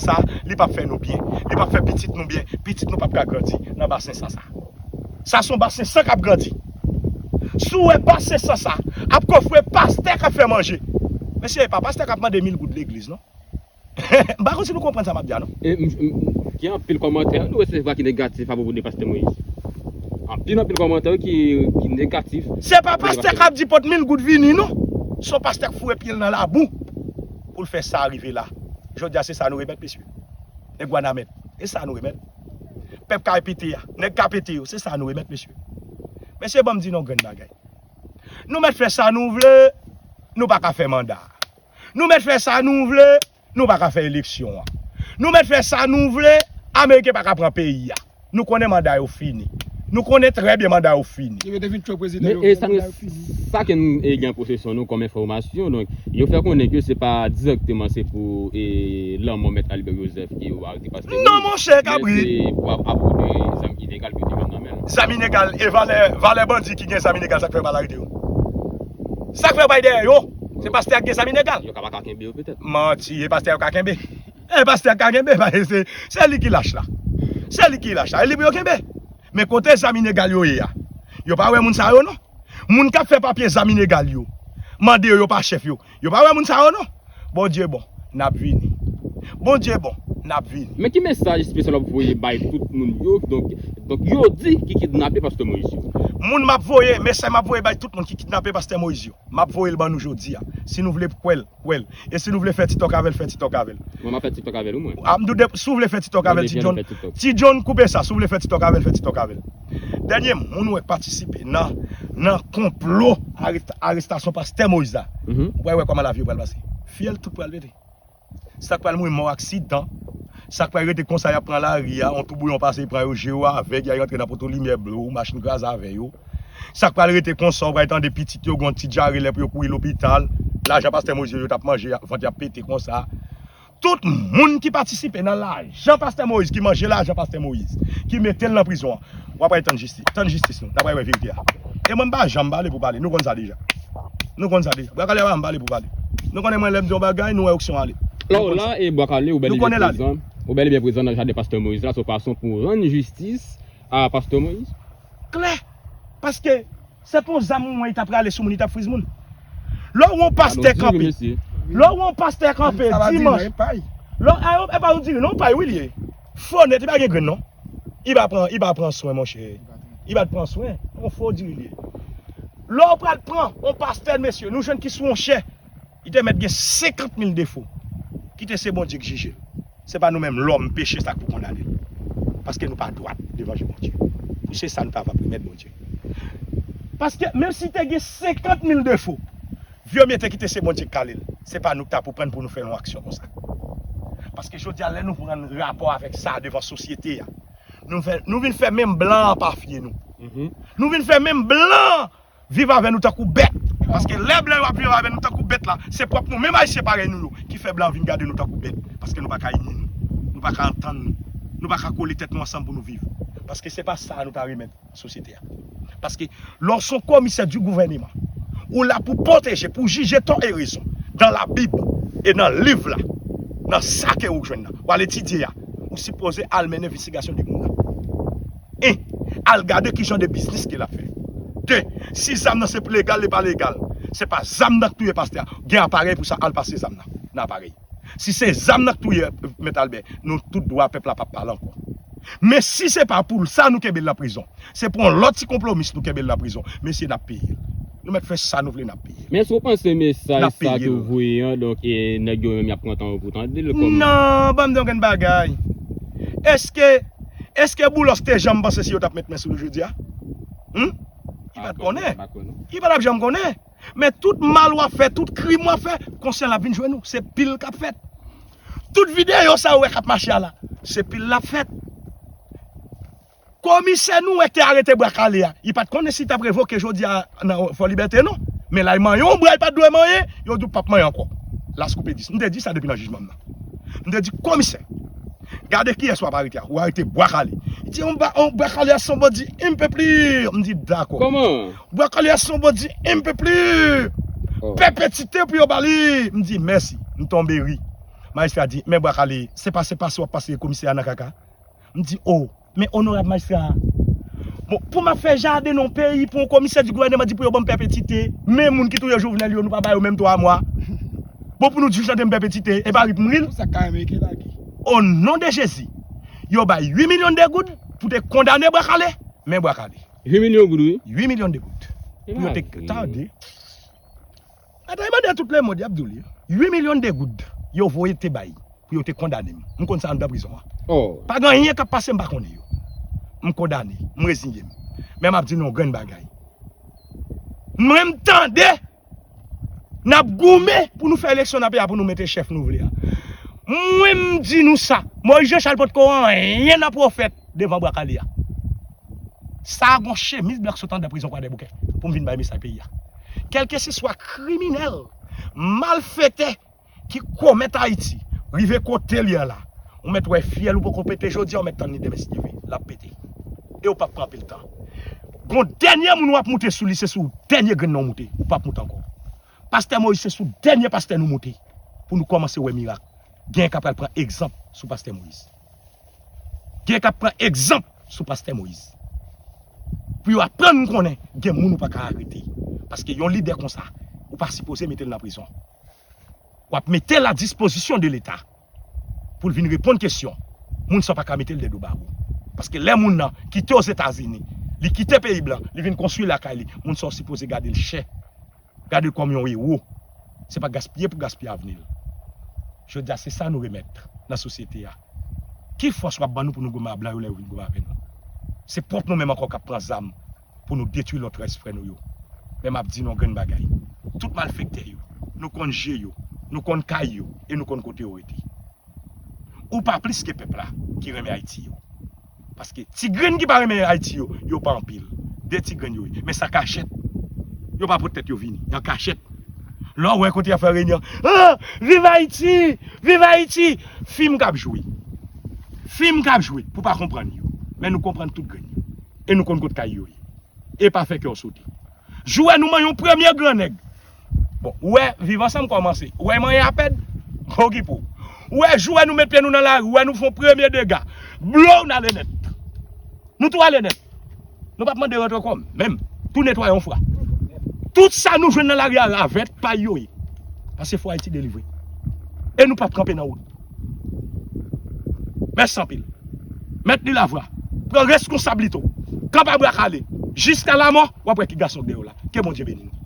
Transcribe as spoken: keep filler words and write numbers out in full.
sa, li p ap fè nou byen. Li p ap fè pitit nou byen. Pitit nou p ap ka grandi nan basen san sa. Sa se yon basen san k ap grandi. Si w wè basen san sa ap kofre pastè k ap fè manje. Mesye, e pa pastè k ap mande mil goud legliz, non. M pa konn si nou konprann sa m ap di a, non. E, m, m, gen anpil kòmantè nou resevwa ki negatif apwopo de pastè Moyiz. Anpil, anpil kòmantè ki, ki negatif. Se pa pastè k ap di pot mil goud vini, non. Se yon pastè k foure pye l nan labou pou l fè sa rive la. Jodi a, se sa nou remèt, mesye. Nèg Wanament, e sa nou remèt. Pèp k ap pete a, nèg k ap pete yo, se sa nou remèt, mesye. Mesye, ban m di nou yon grenn bagay. Nou mèt fè sa nou vle, nou pa ka fè manda. Nou mèt fè sa nou vle, nou pa ka fè eleksyon an. Nou mèt fè sa nou vle, Ameriken pa ka pran peyi a. Nou konnen manda yo fini. Nou konnen trè byen manda yo fini. Yo te fin tchwe prezidan Men yo, e sa nou, manda yo fini. Sa ke nou e, gen posesyon nou kòm enfòmasyon, donk, yo fè konnen ke se pa dirèkteman se pou e, lanmò Mèt Albert Joseph ke yo arete pastè Moïse. Non, monchè, men kabrit. Se pou ap, apwopo de zam ilegal ke yo te jwenn nan men l. Zam ilegal, e valè, valè bandi ki gen zam ilegal, sa k fè yo pa al arete yo? Sa k fè yo pa al dèyè yo? Se pastè a ki gen zam ilegal. Yo ka pa ka kenbe yo petèt. Manti, e pastè yo ka kenbe. E pastè a ka kenbe, paske se, se li ki lach la. Se li ki lach la, e li pou yo kenbe. Men kote zam ilegal yo ye a? Yo pa wè moun sa yo, non. Moun k ap fè papye zam ilegal yo, mande yo, yo pa chèf yo. Yo pa wè moun sa yo, non. Bondye bon, n ap vini. Bondye bon, n ap vini. Men ki mesaj espesyal w ap voye bay tout moun yo, donk, donk yo di ki kidnape pastè Moïse yo? Moun m ap voye, mesaj m ap voye bay tout moun ki kidnape pastè Moïse yo, m ap voye l ban nou jodi a. Si nou vle kwè l, kwè l. E si nou vle fè TikTok avè l, fè TikTok avè l. Mwen, m ap fè TikTok avè l, wi, mwen. A, m doute, si w vle fè TikTok avè l, Ti John, Ti John, koupe sa. Si w vle fè TikTok avè l, fè TikTok avè l. Dènye moun ou wè k patisipe nan, nan konplo aresta-, arestasyon pastè Moïse la. Mhm. Ou pral wè kòman lavi yo pral pase. Fyèl tout pral pete. Sa k pral mouri mò aksidan. Sa k pral rete konsa, y ap pran lari a, yon toubouyon pase, pran yo, je yo avèg, y a rantre nan poto limyè blo, machin kraze avè yo. Sa k pral rete konsa, ou pral tande pitit yo gen yon ti dyare lè pou yo kouri lopital. Lajan pastè Moïse yo t ap manje, vant y ap pete konsa. Tout moun ki patisipe nan lajan pastè Moïse, ki manje lajan pastè Moïse, ki mete l nan prizon an, w ap pral tann jistis. Tann jistis nou. N ap pral wè verite a. E mwen m pa janm pale pou pale. Nou konn sa deja. Nou konn sa deja. Bwa Kale a pa janm pale pou pale. Nou konnen mwen lè m di yon bagay, nou wè aksyon ale. Lè w la, e Bwa Kale, ou bèl e byen prezan. Ou bèl e byen prezan nan jaden pastè Moïse la, se yon fason pou rann jistis a pastè Moïse. Klè. Paske se pa yon zam ou wè, li t ap rale sou moun, li t ap friz moun. Lè w wè yon pastè kanpe, lè w wè yon pastè kanpe dimanch, lè w, a, e pa yon diri, non, yon pay, wi, li ye. Fo nèt, li pa gen grenn, non. Li pa pran, li pa pran swen, monchè. Li pa t pran swen. Yon fo diri li ye. Lè w pral pran yon pastè, mesye, nou jwenn ki sou yon chè. Li te mèt gen senkant mil defo. Kite se Bondye k jije l. Se pa nou menm lòm peche sa k pou kondane l. Paske nou pa dwat devan je Bondye. Pou se sa nou ta va remèt Bondye. Paske menm si te gen senkant mil defo, vyo mye te kite se Bondye k kale l. Se pa nou k ta pou pran l pou nou fè yon aksyon konsa. Paske jodi a, lè nou pran rapò avèk sa devan sosyete a, nou fè, nou vin fè menm blan an pa fye nou. Mhm. Nou vin fè menm blan viv avè nou tankou bèt. Paske lè blan yo ap viv avè nou tankou bèt la, se pwòp nou menm Ayisyen parèy nou yo ki fè blan vin gade nou tankou bèt. Paske nou pa ka ini nou. Nou pa ka antann nou. Nou pa ka kole tèt nou ansanm pou nou viv. Paske se pa sa nou ta remèt sosyete a. Paske lè w se yon komisè di gouvèneman, ou la pou pwoteje, pou jije tò e rezon. Dan Labib e nan liv la, nan sa ke ou jwenn nan, w al etidye a, ou sipoze al mennen envestigasyon de moun nan. En, al gade ki jan de biznis ke l ap fè. De, si zam nan se legal, li pa legal, se pa zam nan k touye pastè a. Gen aparèy pou sa, al pase zam nan nan aparèy. Si se zam nan k touye Mèt Albè, nou tout dwa pèp la p ap pale ankò. Men si se pa pou sa nou kenbe l nan prizon, se pou yon lòt ti konplomis nou kenbe l nan prizon, mesye, n ap peye l. Nou mèt fè sa nou vle, n ap peye l. Men èske w panse mesaj sa ke w voye an, donk, e, nèg yo menm y ap pran tan yo pou tande l kòman? Non, ban m di w yon grenn bagay. Èske, èske Boulos te janm panse si yo t ap met men sou li jodi a? Hum? Li pa t konnen. Li pa t ap janm konnen. Men tout mal w ap fè, tout krim w ap fè, konsyan l ap vin jwenn ou. Se pil k ap fèt. Tout videyo sa ou wè k ap mache a la, se pil l ap fèt. Komisè nou wè k te arete Bwa Kale a, li pa t konnen si l t ap revoke jodi a nan Fò Libète non. Men la, l manyen yon bra, l pa t dwe manyen, yo di w p ap manyen ankò. Las koupe dis. M te di sa depi nan jijman m nan. M te di, komisè, gade kiyès w ap arete a. Ou arete Bwa Kale. Li di, yon Bwa, yon Bwa Kale a somebody M P pli. M di, dakò. Kòman? Bwa Kale a somebody M P pli. Oh. Pèpetite pou yo ba li. M di, mèsi. M tonbe ri. Majistra di, men Bwa Kale, se pase pase w ap pase komisè a nan kaka. M di, o, men onorab majistra, bon, pou m ap fè jaden nan yon peyi pou yon komisè di gouvènman di pou yo ban m pèpetite, men moun ki touye Jovenel yo, nou pa ba yo menm twa mwa. Bon, pou nou di yo chante m pèpetite, e pa rit m ri l. Sa ka Ameriken lage. O non de Jezi, yo bay uit milyon de goud pou te kondane Bwa Kale, men Bwa Kale. Uit milyon goud, wi. Uit milyon de goud. Pou yo te tande. Ata, mande tout lemonn, y ap di w li. Uit milyon de goud yo voye te bay pou yo te kondane m. M konn sa anndan prizon an. Oh. Pa gen anyen k ap pase m pa konnen yo. M kondane, m reziye m. Men m ap di nou yon grenn bagay. Mwen m tande n ap goumen pou nou fè eleksyon nan peyi a pou nou mete chèf nou vle a. Mwen m di nou sa, Moyiz Jan Chal potko anyen nan pwofèt devan Bwa Kale a. Sa a gon chemiz blan k sot anndan prizon Kwadèboukè pou m vin bay mesaj peyi a. Kèlkeseswa kriminèl, malfetè ki komèt Ayiti, rive kote l ye a la, ou mèt wè fyèl ou poko pete jodi a, ou mèt tann li demen si Dye vle, l ap pete. E ou p ap pran anpil tan. Gon dènye moun w ap moute sou li, se sou dènye grenn nan w moute, ou p ap moute ankò. Pastè Moyiz se sou dènye pastè nou moute pou nou kòmanse wè mirak. Gen k ap pral pran egzanp sou pastè Moyiz. Gen k ap pran egzanp sou pastè Moyiz. Pou yo aprann konnen gen moun ou pa ka arete. Paske yon lidè konsa, ou pa sipoze mete l nan prizon. W ap mete l a dispozisyon de Leta pou l vin reponn kesyon. Moun sa w pa ka mete l dèyè do bawo. Paske lè moun nan kite Ozetazini, li kite peyi blan, li vin konstwi lakay li, moun sa w sipoze gade l chè. Gade l kòm yon ewo. Se pa gaspiye pou gaspiye avni l. Jodi a, se sa nou remèt nan sosyete a. Ki fòs w ap ban nou pou nou goumen a blan yo lè yo vin goumen avè nou? Se pwòp nou menm ankò k ap pran zam pou nou detwi lòt rès frè nou yo. Men m ap di nou yon grenn bagay. Tout malfektè yo, nou konn je yo, nou konn kay yo, e nou konn kote yo rete. Ou pa plis ke pèp la ki renmen Ayiti yo. Paske ti grenn ki pa renmen Ayiti yo, yo pa anpil. De ti grenn yo ye. Men sa kachèt. Yo pa pot tèt yo vini. An kachèt. Lè w wè kote y ap fè reyinyon. Ah, viv Ayiti! Viv Ayiti! Fim k ap jwe. Fim k ap jwe pou pa konprann yo. Men nou konprann tout grenn yo. E nou konn kot kay yo ye. E pa fè kè w sote. Jou wè nou manyen yon premye gran nèg. Bon, ou wè, viv ansanm kòmanse. Ou wè manyen apèd, bon ki pou. Ou wè, jou wè nou met pye nou nan lari, ou wè nou fè yon premye dega. Blow, n ale nèt. Nou tou ale nèt. Nou p ap mande rantre ankò, menm. Tou netwaye yon fwa. Tout sa nou jwenn nan lari a, ravèt, pay yo ye. Paske fò Ayiti delivre. E nou p ap kanpe nan wout. Mèsi anpil. Mèt li lavwa. Pran reskonsablite w. Kanpe a bra kale. Jiska lamò, w ap wè ki gason k dèyè w la. Ke Bondye beni nou.